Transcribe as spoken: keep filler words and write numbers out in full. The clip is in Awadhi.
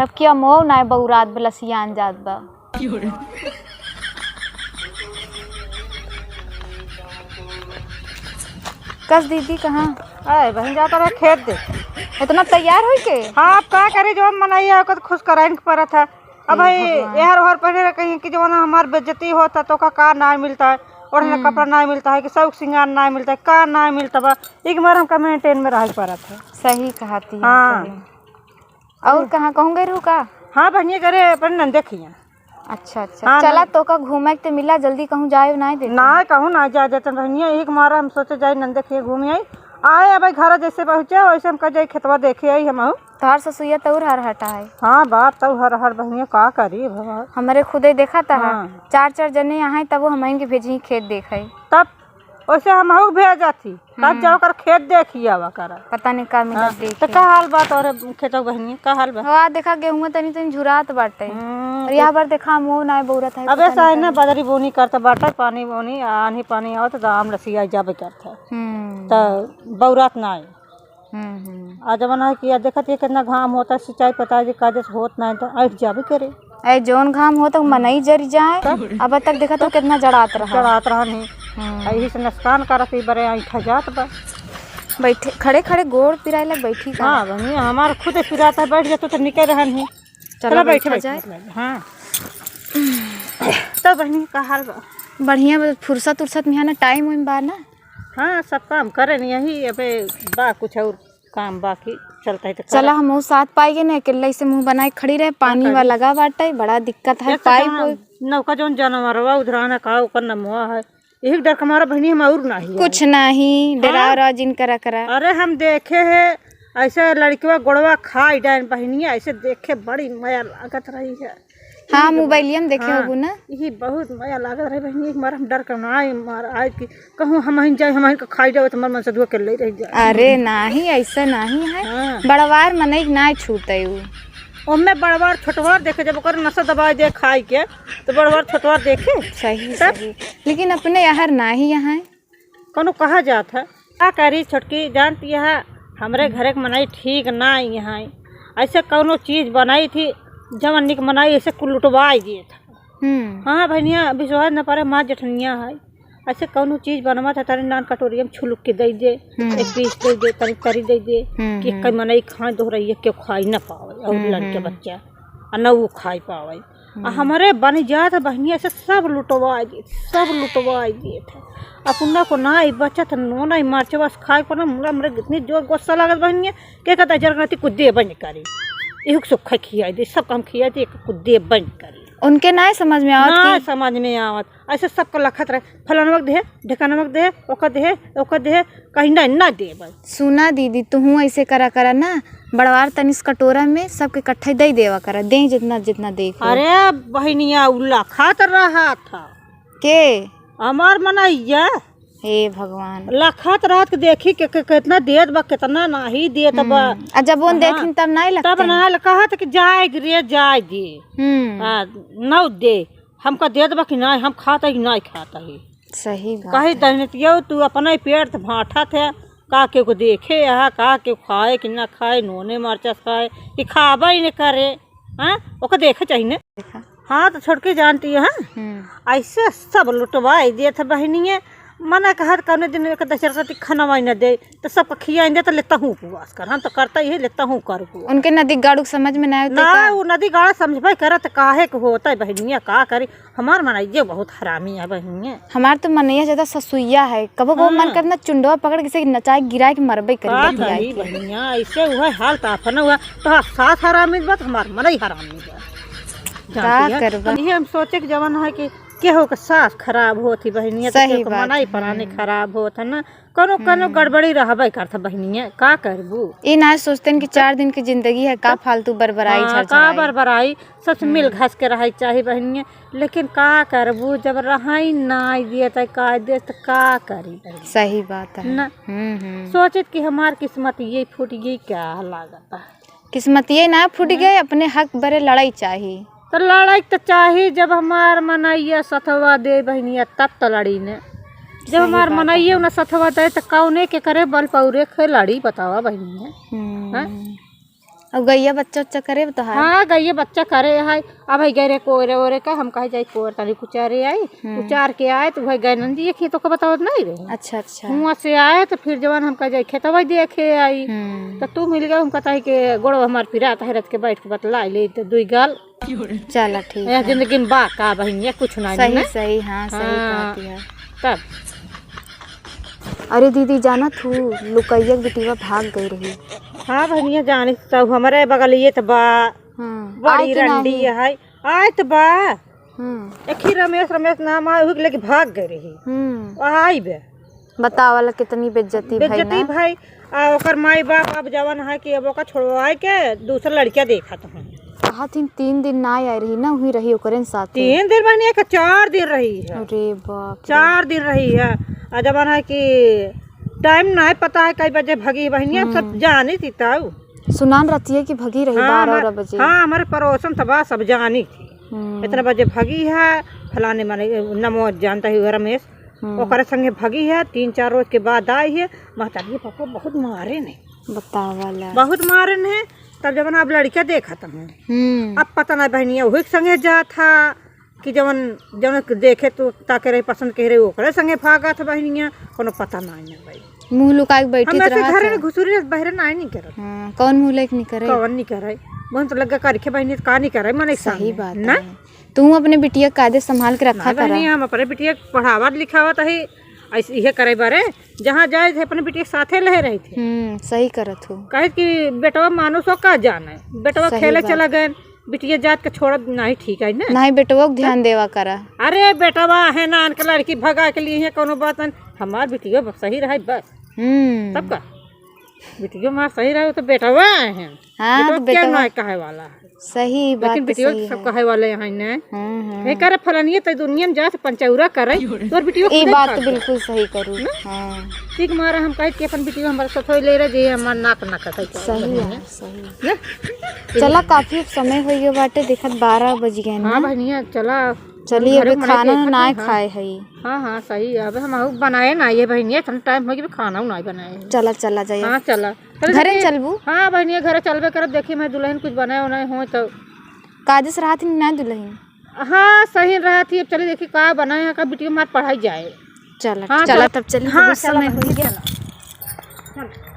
अब क्या मोह ना बउरात बा, लसियान जात बा। कस दीदी कहाँ? अरे बहन, जाता रहे खेत दे। इतना तैयार होई के? हाँ, अब का करे, जौन मनई है, ओकर खुश कराइन के परत है। अब हे भाई, भगवान। एहर ओहर पहले रहे कहीं कि जौन हमार बेइज्जती होता, तो का, का ना मिलता है, ओढ़ना हम्म। कपड़ा ना मिलता है, कि शौक सिंगार ना मिलता है, का ना मिलता बा, एक बार हमका maintain में रहे के परत है। सही कहती है, हाँ। सही। और कहाँ कहूँ गई रहू का? हाँ बहनिया, करे अपन नंदे खिया। अच्छा, अच्छा। हाँ, चला, नंद- तोका घूमे के ते मिला, जल्दी कहूँ जाए ना देते। ना, कहूँ ना जाए देते बहनिया, एक मारा हम सोचे जाए नंदे खिया घूम आई। आए अब घर जैसे पहुँचे, वैसे हम कह जाए खेतवा देखे आई हम। तोहार ससुइया तौर हर हटा है। हाँ, बात तौ हर हर बहनिया, का करी भगवान। हमरे खुदे देखा था, हाँ। चार चार जने यहाँ, तब वो हमइन के भेजी खेत देखे। तब वैसे हमहू के भेजत ही, तब हम्म। जा ओकर खेत देखी आवा करा। पता नहीं का मिलत हाँ, देखे। तो का हाल बा तोरे खेतक बहनी, का हाल बा? वाह, देखा गेहूं तनी तनी झुरात बाटे। हम्म, और तो यहाँ पर देखा मुँह ना बौरत है, अबे पता नहीं साइने का। बदरी बोनी करत बाटे, पानी बोनी, आन्ही पानी आवत तो आम लसिया जाबे करत है। हम्म। तो बौरात ना आई। हम्म, हम्म। आ जमाना है कि आ देखत ये कितना घाम होता है, सिंचाई पताई जे काजे से होत ना है तो ऐठ जाबे करे। ए, जौन घाम हो तो मनई जरि जाए। तब? अब तक देखा तो कितना जड़ात रहा। जड़ात रहन ही। हम्म। आ यही से नुकसान करत ही, बरे ऐठा जात बा। बैठे, खड़े खड़े गोड़ पिराए लग बैठी का। हाँ, बहनी, हमार खुद पिरात है, बैठ जातो तो निकल रहन ही। चलो, चलो, बैठे, बैठा बैठे, जाए। बैठे, हाँ। तो बहनी, का हाल बा? बढ़िया बा, फुर्सत उर्सत में है ना, टाइम उइम बा ना? हाँ, सब काम करे नहीं, यही अबे बा कुछ और काम बाकी चलता है तो चला, करब। हमहू साथ पाई गए ना, अकेले से मुंह बनाए खड़ी रहे, पानी का वा करी? लगा बाटे, बड़ा दिक्कत है, एक तो पाइप जौन उइप। नौका जौन जानवरवा उधराना का, ओकर नमवा है, यही डर के मारा बहनी हम और नाही कुछ आई। नाही, हाँ? डराव राव जिन करा करा। अरे हम देखे है, ऐसे लड़कवा गोड़वा खाई डाइन बहनी, ऐसे देखे बड़ी मया लागत रही है। हाँ, यही मोबाइलिया में देखे हाँ, होबू ना? यही बहुत मया लागत रहे बहिनी, एक मार हम डर के ना आए, मार आए कि कहूँ हम हइन जाए, हम हइन के खाई जाओ, तो हमार मन से दुआ कर ले रह जाए। अरे नाही, ऐसा नाही है। हाँ। बड़वार मनई के ना छूटे उ। ओमे बड़वार छोटवार देखे, जब ओकर नसा दबाई दे खाई के, तो बड़वार छोटवार देखे। सही, तब? सही। लेकिन अपने यहाँ नाही यहाँ है। कौनो कहा जात है, का करी छोटकी, जानती है, हमरे घरे के मनई ठीक ना आई है। ऐसे कौनो चीज बनाई थी, जवन निक मनई ऐसे कुल लुटवाई दिए था। हम्म। हाँ बहनिया, विश्वास न परे, माँ जेठनिया है, ऐसे कौनो चीज बनवा था, तारे नान कटोरिया में छुलुक के दे दे, हम्म। एक पीस दे दे, तनी तरी दे दे, हम्म, कि हम्म। कई मनई खाए दोहराइए, केहू खाई न पावे, और हम्म, लड़के हम्म। बच्चा, आ न वो खाई पावे। आ हम्म। हमरे बन जात बहिनिया से सब लुटवाई देत, सब लुटवाई देत है। अपना को ना ई बचत, नोन ई मरचवा से खाए को ना, मुला हमरे इतनी जोर गुस्सा लागत बहिनिया, के कहता जर करती कुछ देबे नहीं करी। इहुक सुख खियाई दे, सब काम खियाई दे, कुछ देबे नहीं करी। उनके ना समझ में आवत ना कि समझ में आवत। ऐसे सबको लखत रहे, फलानवा के दे, ढेकानवा के दे, ओकर दे, ओकर दे, कहीं ना, ना देबे। सुना दीदी, तुहूँ ऐसे करा करा ना, बड़वार तनिस कटोरा में सबके इकट्ठे दे देवा करा, दे जितना जितना दे को। अरे बहिनिया, उ लखत रहा था। के? हमार मनैया। हे भगवान। लखत रहत के देखी के, के, कितना देत बा, कितना नाही देत बा। हम्म। आ जब उन हाँ, देखिन तब नाही लगते तब हैं? ना ल-, कहत कि जाए दे रे, जाए दे। हम्म। आ, नौ दे। हमका देत बा कि नाही, हम खात है कि नाही खात है। सही बात कही है। दहनतियो, तू अपने पेट त भांठत है, का केहू देखे यहाँ, का केहू खाए कि ना खाए, नोने मरचा से खाए कि खाबे ही न करे, हाँ? ओके देखे चाहिए न। देखा। हाँ, तो छोटकी जानती है, हम्म। ऐसे सब लुटवाई देत है बहिनिये, मना कहत कौने दिन एक दस रुपया खाना वाई न दे, तो सबका खियाई दे, तो लेता हूँ उपवास कर, हम तो करता ही है, लेता हूँ कर उपवास। उनके नदी गाड़ू के समझ में ना आवते ना, का? वो नदी गाड़ा समझबे करत, काहे के होता है बहिनिया, का करी, हमार मनैया बहुत हरामी है बहिनिया। हमार तो मनैया ज्यादा ससुइया है, कबो कबो मन हाँ। करना चुंडवा पकड़ के से नचाए गिराए के मरबे करी का बतियाए करी के। बहिनिया, ऐसे हुआ हाल तो अपन हुआ, तो सास हरामी बा, हमार मनई हरामी बा। का जानती है? करबा? तो ये हम सोचे कि जवन है कि केहू के सास खराब होत ही बहिनिया, तो सही केहू के बात मनई है। परानी हम्म। खराब होत है ना, कौनो कौनो हम्म। गड़बड़ी रहबे करत बहिनिया, का करबू? ई ना सोचतेन कि चार दिन की जिंदगी है, का तो फालतू बरबराई हाँ, का झरझराई। बरबराई, सबसे मिल हम्म। घस के रहे के चाही बहिनिया, लेकिन का करबू, जब रहाई ना दिए त का दे त का करी बहिनिया? सही बात है। ना। हम्म, हम्म। सोचित कि हमार किस्मत ये फूट गई, क्या लागत है? किस्मतिये ना फूट गए, अपने हक बरे लड़ाई चाही। तो लड़ाई तो चाही, जब हमार मनैया सथवा दे बहिनिया, तब तो लड़ी ने। जब सही हमार बात मनैया है। ना सथवा दे, तो कौने के करे बल पौरे खे लड़ी, बतावा बहिनिया। हम्म। हैं? अब गइया बच्चा उच्चा करे तोहार? हाँ, गइया बच्चा करे है। अब है गए रहे कोरे ओरे का, हम कहे जाई कोर तनी कुचारे आई। हम्म। कुचार के आए तो वही गए नंदी, ये खेतों का बतावत नहीं रहे। अच्छा, अच्छा। हुआं से आए तो फिर जवान हम कहे जाई खेतवा देखे आई। हम्म। तो तू मिल गए, हम कहता है कि गोड़वा हमार पिरात है, रथ के बैठ के बतला ले तो दुई गाल। चला, ठीक यह है। जिंदगी में बा का बहिनिया, कुछ ना सही, नहीं। सही, हाँ, सही हाँ। कहती है। तब। अरे दीदी, जानत हूँ, लुकैया के बिटिया भाग गई रही। हाँ बहिनिया, जानी तो हमरे बगलिए तो बा। हाँ, बड़ी आए कि रंडी नाही? है। आए तो बा। हम्म। एक ही रमेश, रमेश नाम आए, उही के लेके भाग गई रही। हम्म। आई बे। बतावल कितनी बेइज्जती भई बेइज्जती ना। भई। आ ओकर माई बाप अब जवन है कि अब ओकर छोड़वाए के दूसरा लड़किया देखत हैं। कहा थी तीन दिन ना आए रही ना, वही रही ओकरे साथ। तीन दिन बहिनिया के चार दिन रही है। अरे बाप रे। चार दिन रही है। आ जवन है कि टाइम ना पता है कई बजे भगी बहिनिया, सब हम्म। जानी थी तऊ। सुनान रहती है कि भगी रही हाँ, बारह हमार-, बारह बजे। हाँ, हमारे पड़ोसन तबा सब जानी थी। हम्म। इतना बजे भगी है, फलाने माने नमो जानता ही रमेश, हम्म। ओकरे संगे भगी है। तीन चार रोज के बाद आई है, महतारी के पापा बहुत मारे ने। बतावला। बहुत मारे ने, तब जब ना अब लड़का देखत हैं। हम्म। अब पता ना बहिनिया वही के संगे जात है कि जवन, जवन देखे तो ताके रही पसंद कह रहे ओकरे संगे भागत है बहिनिया, कोनो पता ना है भाई। मुँह लुका के बैठी हमें तो से रहत घर है। में घुसुरी रहत, बहरे ना नहीं करत। हाँ, कौन मुँह लेके नहीं करे? कौन नहीं करे? मोहन तो लग्गा करके बहिनी तो का नहीं करे, मने सही सामने, बात ना? है। तू अपने बिटिया के कायदे संभाल के रखा ना बहिनी, करा। हम अपने बिटिया के पढ़ावत लिखावत ही, ऐसे इहे करे बारे, जहाँ जाए थे अपने बिटिया के साथे ले रही थे। हम्म, सही करत हो। काहे कि बेटवा मानुस हो का जाने, बेटवा सही खेले बात। चला गए, बिटिया जात के छोड़ब नहीं ठीक है ना? नहीं, बेटवा के ध्यान देवा करा। अरे बेटवा है ना, अनके लड़की भगा के लिए है, कोनो बात नहीं, हमार बिटिया बस सही रहे बस। हम्म। तब का? बिटियो मार सही रहे तो बेटवा आए हैं। हाँ, बेटवा तो क्या बेटवा ना कहे वाला है। सही बात लेकिन तो बिटियो सही सब है। कहे वाले यहाँ ने। हम्म, हम्म। "हे करे फलानिए तो दुनिया में जा से पंचौरा करे, तोर बिटियो ई खुदे बात भाग तो गया।" बिल्कुल सही करू। ना? हाँ। ठीक मारा हम कहे कि अपन बिटियो हमारे साथ होई ले रहे, जे हमार नाक ना कटाई करे सही बहिनिया। है, सही है। ना? चला, काफी समय हो गया बाटे, देखत बारह बज गए ना। हाँ बहिनिया, चला। चलिए, घरे अभी मने खाना देखत ना है, हाँ। खाए हई। हाँ, हाँ, सही है। अबे हम अहू बनाए ना, ये बहिनिया, इतना टाइम हो गया, खाना ना बनाए है। चला, चला जाइए। हाँ, चला। चल घरे देखी। चलबू? हाँ, बहिनिया, घरे चलबे करब। देखी, मैं दुल्हन कुछ बनाए उनाए हो तो। काजस रहत ही ना दुल्हन? हाँ, सही रहत ही। अब चली देखी का बनाए हैं, का बिटिया मार पढ़ाई जाए। चला, हाँ, चला चला। तब चली, हाँ, बहुत चला समय बहिनिया, हो गया। चला। चला।